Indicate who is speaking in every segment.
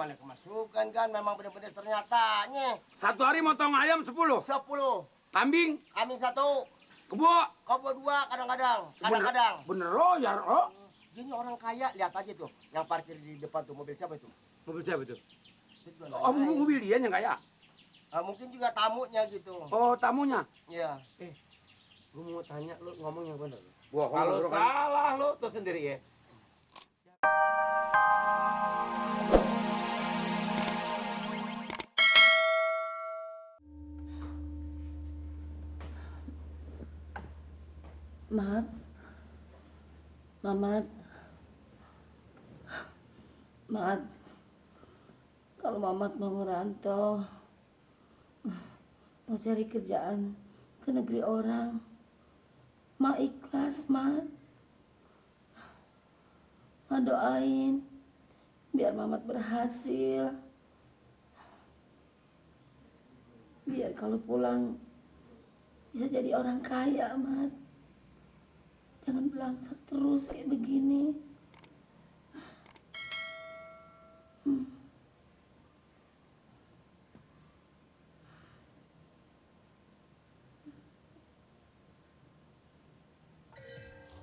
Speaker 1: mana kemasukan kan, memang benar-benar ternyatanya.
Speaker 2: Satu hari motong ayam 10.
Speaker 1: 10.
Speaker 2: Kambing?
Speaker 1: Kambing 1.
Speaker 2: Kebo?
Speaker 1: Kebo 2 kadang-kadang. Kadang-kadang.
Speaker 2: Bener lo ya, oh.
Speaker 1: Ini orang kaya, lihat aja tuh. Yang parkir di depan tuh, mobil siapa itu?
Speaker 2: Mobil siapa itu?
Speaker 1: Oh,
Speaker 2: mobil dia yang kaya?
Speaker 1: Mungkin juga tamunya gitu.
Speaker 2: Oh, tamunya?
Speaker 1: Iya.
Speaker 3: Gue mau tanya lu ngomong yang benar.
Speaker 2: Kalau
Speaker 3: salah lu tuh sendiri ya.
Speaker 4: Mat, Mamat, Mat, kalau Mamat mau ngerantau, mau cari kerjaan ke negeri orang, Ma ikhlas, Mat. Ma doain biar Mamat berhasil. Biar kalau pulang bisa jadi orang kaya, Mat. Jangan belangsak terus kayak begini.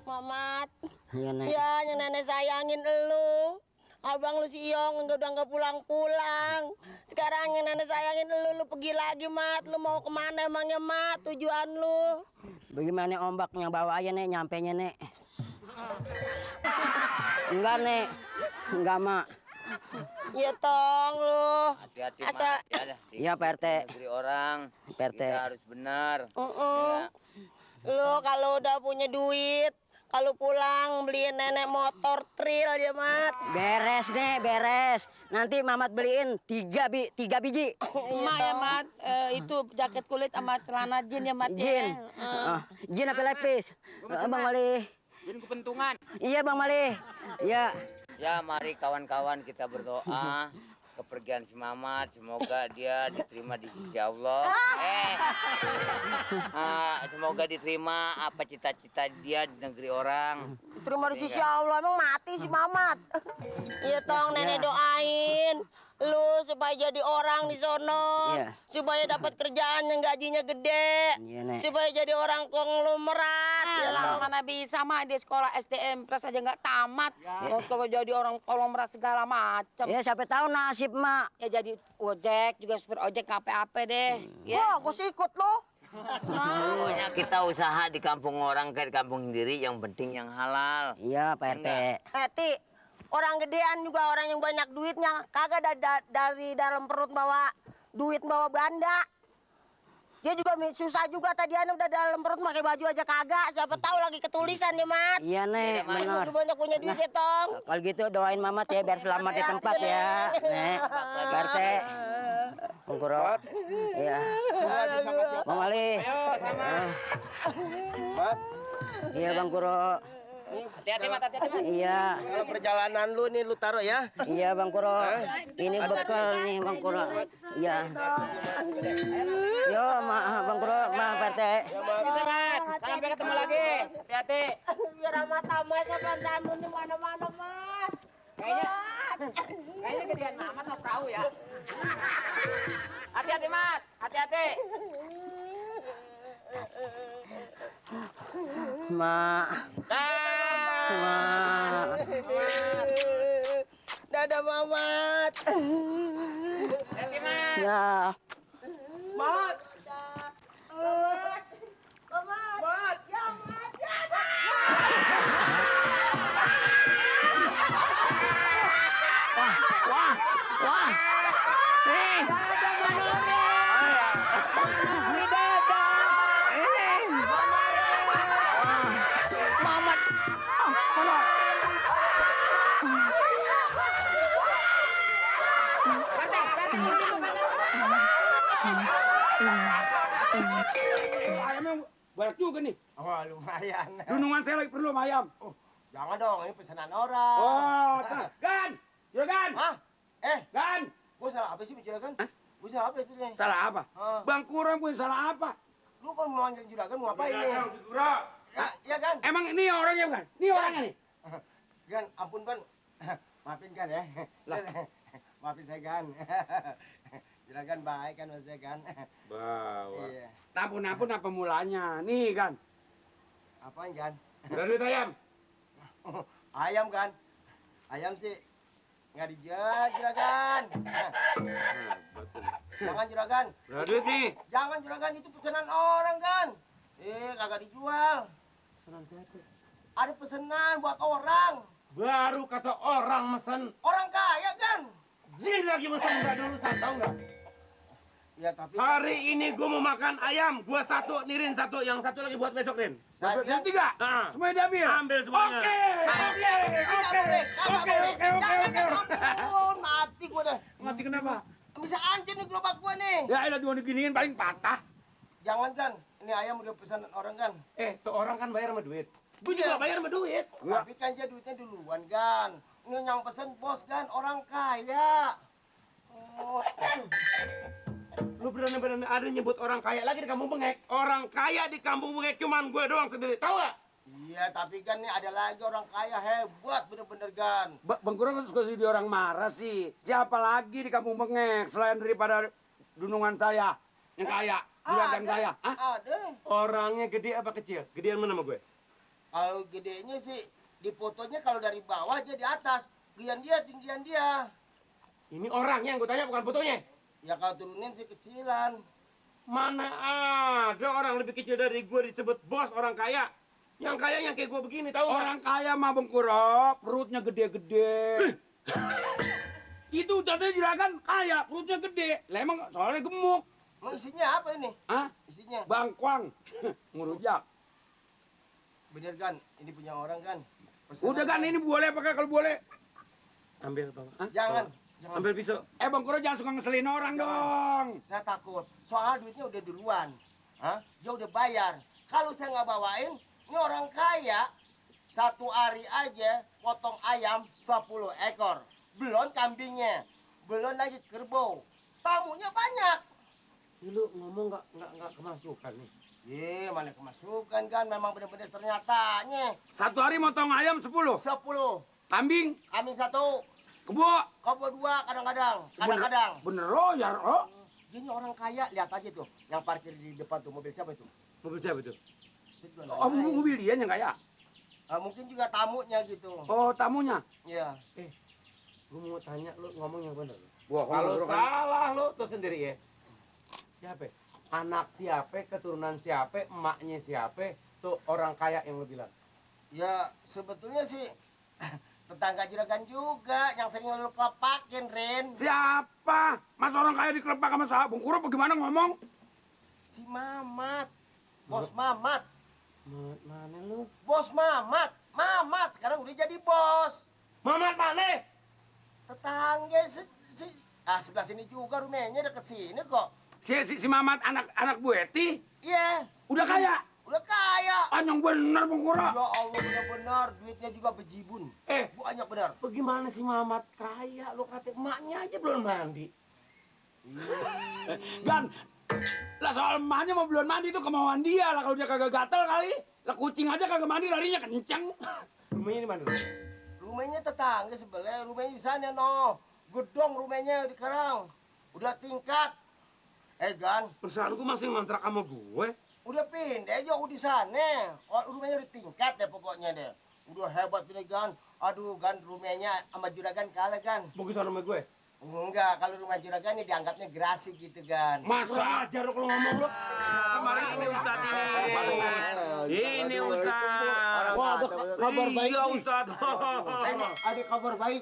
Speaker 5: Mamat,
Speaker 6: Iya, Nek.
Speaker 5: ya yang nenek sayangin elu. Abang lu si Yong udah nggak pulang-pulang. Sekarang yang nenek sayangin lu pergi lagi, Mat. Lu mau kemana emangnya, Mat? Tujuan lu?
Speaker 6: Bagaimana ombaknya bawa aja, Nek, nyampenya, Nek. Enggak, Nek. Enggak, Mak.
Speaker 5: Iya tong lu.
Speaker 7: Hati-hati,
Speaker 5: Asal...
Speaker 7: Mak.
Speaker 6: Iya, Pak RT.
Speaker 7: Negeri orang.
Speaker 6: Pak RT.
Speaker 7: Kita harus benar. Ya.
Speaker 5: Lu kalau udah punya duit, kalau pulang beliin nenek motor trail ya, Mat.
Speaker 6: Beres, Nek, beres. Nanti Mamat beliin 3 biji.
Speaker 4: Mak ya, Mat, itu jaket kulit sama celana jin ya, Mat.
Speaker 6: Jin. Jin apa lapis? Bang Mali.
Speaker 2: Jin kepentungan.
Speaker 6: Iya, Bang Mali. Iya.
Speaker 7: Ya, mari kawan-kawan kita berdoa kepergian si Mamat, semoga dia diterima di sisi Allah. Semoga diterima apa cita-cita dia di negeri orang.
Speaker 5: Terima di sisi Allah, emang mati si Mamat. Iya tong, nenek doain lu supaya jadi orang di sono,
Speaker 6: Iya.
Speaker 5: supaya dapat kerjaan yang gajinya gede,
Speaker 6: Iya, Nek.
Speaker 5: supaya jadi orang konglomerat. Ya
Speaker 4: Lah
Speaker 5: tong.
Speaker 4: mana bisa, Mak, di sekolah SDM pres aja nggak tamat. Mau sekolah jadi orang konglomerat segala macam.
Speaker 6: Ya, siapa tahu nasib, Mak.
Speaker 4: Ya jadi ojek, juga supir ojek apa deh.
Speaker 5: Wah, gue sih ikut lo.
Speaker 7: Pokoknya kita usaha di kampung orang kayak di kampung sendiri, yang penting yang halal.
Speaker 6: Iya, Pak RT.
Speaker 5: Ti, orang gedean juga orang yang banyak duitnya, kagak dari dalam perut bawa duit bawa belanja. Dia juga susah juga tadinya udah dalam perut pakai baju aja kagak. Siapa tahu lagi ketulisan ya, Mat.
Speaker 6: Iya, Nek, benar.
Speaker 5: Lu banyak punya duit ya, Tong.
Speaker 6: Kalau gitu doain Mamat ya biar selamat di tempat ya. Nek, Pak RT. Bang Kuro. Iya. Bang Ali.
Speaker 1: Mat,
Speaker 6: Iya, Bang Kuro.
Speaker 7: Hati-hati, Mat, hati-hati, Mat.
Speaker 6: Iya.
Speaker 1: kalau perjalanan lu nih lu taruh ya.
Speaker 6: Iya, Bang Kuro. Ini bekal nih, Bang Kuro. Iya. Yo, Bang Kuro, Pak RT.
Speaker 7: Bisa, Mat. Sampai ketemu lagi. Hati-hati.
Speaker 5: Biar amat amat kapan lu di mana-mana, Mat.
Speaker 7: Kayaknya gedean Mamat mau tahu ya. Hati-hati, Mat. Hati-hati.
Speaker 6: Mak. Mak.
Speaker 5: Dadah, Mamat.
Speaker 7: Hati, Mat.
Speaker 6: Ya.
Speaker 1: Mat,
Speaker 5: Mamat. Mamat.
Speaker 1: Mat.
Speaker 5: Ya, Mat. Ya, Mat.
Speaker 6: Wah.
Speaker 2: Ayamnya banyak juga nih.
Speaker 1: Oh, lumayan.
Speaker 2: Dunungan saya lagi perlu sama ayam.
Speaker 1: Oh, jangan dong, ini pesanan orang.
Speaker 2: Oh, Gan! Juragan!
Speaker 1: Hah?
Speaker 2: Gan!
Speaker 1: Gua salah apa sih bicara kan? Gua salah apa itu nih?
Speaker 2: Salah apa?
Speaker 1: Ah.
Speaker 2: Bang Kurang punya salah apa?
Speaker 1: Lu kan mau manggil juragan mau ngapain nih?
Speaker 2: Segera.
Speaker 1: Ya kan?
Speaker 2: Emang ini orangnya bukan? Ini orangnya nih.
Speaker 1: Gan, ampun Ban. Maafin kan ya. Maafin saya kan. Juragan baik kan mas saya kan.
Speaker 2: Bawa.
Speaker 1: Iya.
Speaker 2: Ampun apa mulanya? Nih kan.
Speaker 1: Apaan kan?
Speaker 2: Udah duit ayam.
Speaker 1: Ayam kan? Ayam sih nggak dijual juragan. Jangan juragan.
Speaker 2: Udah duit nih.
Speaker 1: Jangan juragan, itu pesanan orang kan. Kagak dijual.
Speaker 3: Pesanan siapa?
Speaker 1: Ada pesanan buat orang.
Speaker 3: Baru kata orang mesen.
Speaker 1: Orang kaya kan.
Speaker 3: Jin lagi mesen nggak dulusan, tahu nggak?
Speaker 1: Ya tapi
Speaker 3: Hari ini gue mau makan ayam, gue satu, Nirin satu, yang satu lagi buat besok, Rin.
Speaker 1: saya
Speaker 2: Yang tiga.
Speaker 3: Nah.
Speaker 2: Semuanya diambil.
Speaker 3: Ambil semuanya.
Speaker 2: Oke.
Speaker 1: Mati gua dah.
Speaker 2: Mati kenapa?
Speaker 1: Bisa hancur nih gerobak gua nih.
Speaker 2: Ya elah cuma diginiin paling patah.
Speaker 1: Jangan kan, ini ayam udah pesanan orang kan.
Speaker 3: Tuh orang kan bayar sama duit. Gue
Speaker 1: Iya.
Speaker 3: juga bayar sama duit.
Speaker 1: Tapi kan dia duitnya duluan kan. Ini yang pesen bos kan, orang kaya. Oh,
Speaker 3: Lu berani-berani ada nyebut orang kaya lagi di kampung Bengek. Orang kaya di kampung Bengek cuman gue doang sendiri, tahu gak?
Speaker 1: iya, tapi kan nih ada lagi orang kaya hebat bener-bener kan.
Speaker 2: Bang Kurang suka jadi orang marah sih. Siapa lagi di kampung Bengek selain daripada dunungan saya yang kaya, juragan saya? Hah?
Speaker 1: Ada.
Speaker 3: Orangnya gede apa kecil? Gedean mana sama gue?
Speaker 1: Kalau gedenya sih di fotonya kalau dari bawah dia di atas. Tinggian dia.
Speaker 3: Ini orangnya yang gue tanya bukan fotonya.
Speaker 1: Ya kalau turunin sih kecilan.
Speaker 3: Mana ada orang lebih kecil dari gue disebut bos orang kaya. Yang kaya yang kayak gue begini, tahu nggak?
Speaker 2: Orang kaya mah Bang Kuro, perutnya gede-gede. Itu contohnya juragan kaya, perutnya gede. Lah emang soalnya gemuk.
Speaker 1: Mau isinya apa ini?
Speaker 2: Hah?
Speaker 1: Isinya.
Speaker 2: Bangkuang. Ngurujak.
Speaker 1: Bener kan? Ini punya orang kan?
Speaker 2: Udah kan ini boleh pakai kalau boleh.
Speaker 3: Ambil bang. Hah?
Speaker 1: Jangan. Jangan.
Speaker 3: Ambil pisau.
Speaker 2: Bang Kuro jangan suka ngeselin orang dong.
Speaker 1: Saya takut. Soal duitnya udah duluan. Hah? Dia udah bayar. Kalau saya nggak bawain, ini orang kaya. Satu hari aja potong ayam 10 ekor. Belum kambingnya. Belum lagi kerbau. Tamunya banyak.
Speaker 3: Ini lu ngomong nggak kemasukan nih.
Speaker 1: Mana kemasukan kan. Memang bener-bener ternyatanya.
Speaker 2: Satu hari motong ayam 10.
Speaker 1: 10.
Speaker 2: Kambing,
Speaker 1: Kambing 1.
Speaker 2: kebo.
Speaker 1: Kebo 2 kadang-kadang. Kadang-kadang.
Speaker 2: Bener oh ya oh.
Speaker 1: Ini orang kaya. Lihat aja tuh. Yang parkir di depan tuh. Mobil siapa itu?
Speaker 3: Mobil siapa itu?
Speaker 1: Saya juga
Speaker 2: Oh,
Speaker 1: nanyain.
Speaker 2: mobil dia yang kaya.
Speaker 1: Mungkin juga tamunya gitu.
Speaker 2: Oh, tamunya.
Speaker 1: Iya.
Speaker 3: Gue mau tanya lu ngomong yang benar.
Speaker 2: Wah,
Speaker 3: Kalau salah lu tuh sendiri ya. Siapa? Anak siapa? Keturunan siapa? Emaknya siapa? Tuh orang kaya yang lu bilang.
Speaker 1: Ya sebetulnya sih tetangga juragan juga yang sering lu kelepakin, Ren.
Speaker 2: Siapa? Mas orang kaya dikelepak sama saya. Bang Kuro bagaimana ngomong?
Speaker 1: Si Mamat. Bos Mamat.
Speaker 3: Mana lu?
Speaker 1: Bos Mamat. Mamat sekarang udah jadi bos.
Speaker 3: Mamat mana?
Speaker 1: Tetangga sebelah sini juga rumahnya deket sini kok.
Speaker 2: Si Mamat anak Bu Eti
Speaker 1: Iya.
Speaker 2: udah kaya.
Speaker 1: Udah kaya.
Speaker 2: Yang bener Bang Kuro.
Speaker 1: Ya Allah benar-benar duitnya juga bejibun. Banyak benar.
Speaker 3: Bagaimana si Mamat kaya? Lu kata emaknya aja belum mandi.
Speaker 2: Gan, lah soal emaknya mau belum mandi itu kemauan dia lah. Kalau dia kagak gatel kali, lah kucing aja kagak mandi larinya kenceng.
Speaker 3: Rumahnya di mana?
Speaker 1: Rumahnya tetangga sebelah, rumahnya di sana no. Gedong rumahnya di Karang. Udah tingkat. Gan,
Speaker 3: Perusahaan gue masih ngontrak sama gue.
Speaker 1: udah pindah jauh di sana. Rumahnya udah tingkat deh pokoknya deh. Udah hebat ini Gan. Aduh Gan, rumahnya sama juragan kalah Gan.
Speaker 3: Mau ke sana sama gue?
Speaker 1: Enggak, kalau rumah juragan ini dianggapnya gerasi gitu Gan.
Speaker 2: Masa?
Speaker 3: Ajar lu kalau ngomong lu.
Speaker 2: Kemarin ini Ustadz ini Ustadz.
Speaker 1: Wah, ada kabar baik
Speaker 2: Iya
Speaker 1: nih.
Speaker 2: Ustadz.
Speaker 1: Ada kabar baik.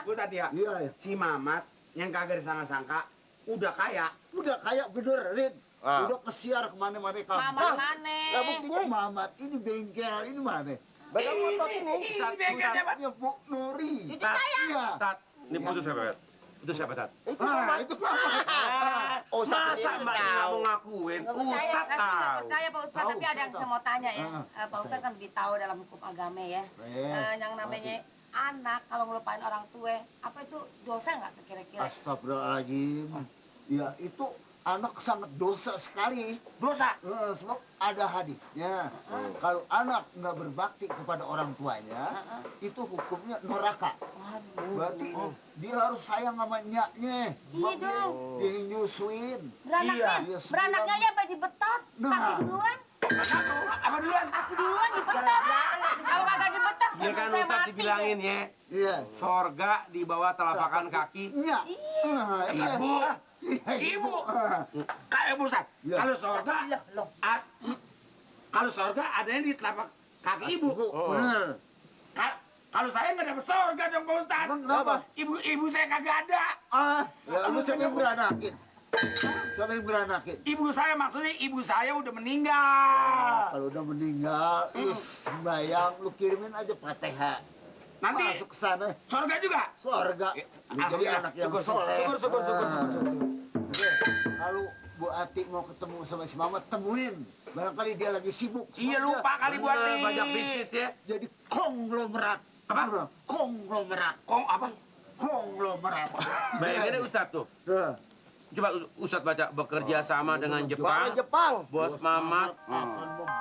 Speaker 2: Ustadz ya.
Speaker 1: Iya, iya.
Speaker 2: Si Mamat yang kagak disangka-sangka udah kaya.
Speaker 8: Udah kayak bener, Rin. Udah kesiar kemana-mana kamu.
Speaker 4: Mamat mana?
Speaker 1: Lah buktinya
Speaker 8: Mamat, ini bengkel, ini mana?
Speaker 1: banyak motor ini.
Speaker 8: Bengkelnya Bu Nuri.
Speaker 4: Cucu saya.
Speaker 8: Iya.
Speaker 3: Tat, ini putus siapa, Tat? Putus siapa, Tat?
Speaker 8: Itu Mamat.
Speaker 2: Masa Mbak nggak mau ngakuin? Ustadz tahu.
Speaker 4: Percaya Pak Ustadz,
Speaker 8: Tahu,
Speaker 4: tapi ada yang
Speaker 8: tahu.
Speaker 4: saya mau tanya ya. Pak Ustadz kan lebih tahu dalam hukum agama ya. Yang namanya anak kalau ngelupain orang tua, apa itu dosa nggak kira-kira?
Speaker 8: Astagfirullahaladzim. Ya itu anak sangat dosa sekali.
Speaker 2: Dosa.
Speaker 8: Sebab ada hadisnya. Kalau anak nggak berbakti kepada orang tuanya, itu hukumnya neraka. Berarti dia harus sayang sama nyaknya.
Speaker 5: Iya dong.
Speaker 8: Dia nyusuin.
Speaker 5: Beranaknya,
Speaker 8: Iya,
Speaker 5: beranaknya ya apa dibetot?
Speaker 8: Nah.
Speaker 5: Kaki duluan,
Speaker 2: Apa duluan?
Speaker 5: kaki duluan dibetot. Kalau kagak dibetot,
Speaker 3: Ya kan
Speaker 5: saya
Speaker 3: Ustaz
Speaker 5: mati
Speaker 3: dibilangin ya,
Speaker 8: Iya.
Speaker 3: sorga di bawah telapakan kaki.
Speaker 8: Iya. Iya.
Speaker 2: Ibu, ibu, kayak Ustaz.
Speaker 8: Iya.
Speaker 2: Kalau sorga, kalau sorga adanya di telapak kaki ibu.
Speaker 8: Bener.
Speaker 2: Kalau saya nggak dapat sorga dong Pak Ustaz.
Speaker 8: Emang kenapa?
Speaker 2: Ibu saya kagak ada.
Speaker 8: Ya lu siapa yang beranakin? Siapa yang beranakin?
Speaker 2: Ibu saya maksudnya ibu saya udah meninggal.
Speaker 8: Kalau udah meninggal, lu sembayang, lu kirimin aja Fatihah.
Speaker 2: Nanti
Speaker 8: Masuk ke sana,
Speaker 2: sorga juga.
Speaker 8: surga. Lu jadi anak yang soleh.
Speaker 2: Syukur.
Speaker 8: Oke, kalau Bu Ati mau ketemu sama si Mamat, temuin. Barangkali dia lagi sibuk.
Speaker 2: Iya lupa kali buat nih.
Speaker 3: Banyak bisnis ya.
Speaker 8: Jadi konglomerat.
Speaker 2: Apa?
Speaker 8: Konglomerat.
Speaker 2: Kong apa?
Speaker 8: Konglomerat.
Speaker 3: Bayangin Ustaz tuh.
Speaker 8: Nah,
Speaker 3: Coba Ustaz baca bekerja sama dengan Jepang.
Speaker 1: Jepang.
Speaker 3: Bos Mamat
Speaker 8: akan membuat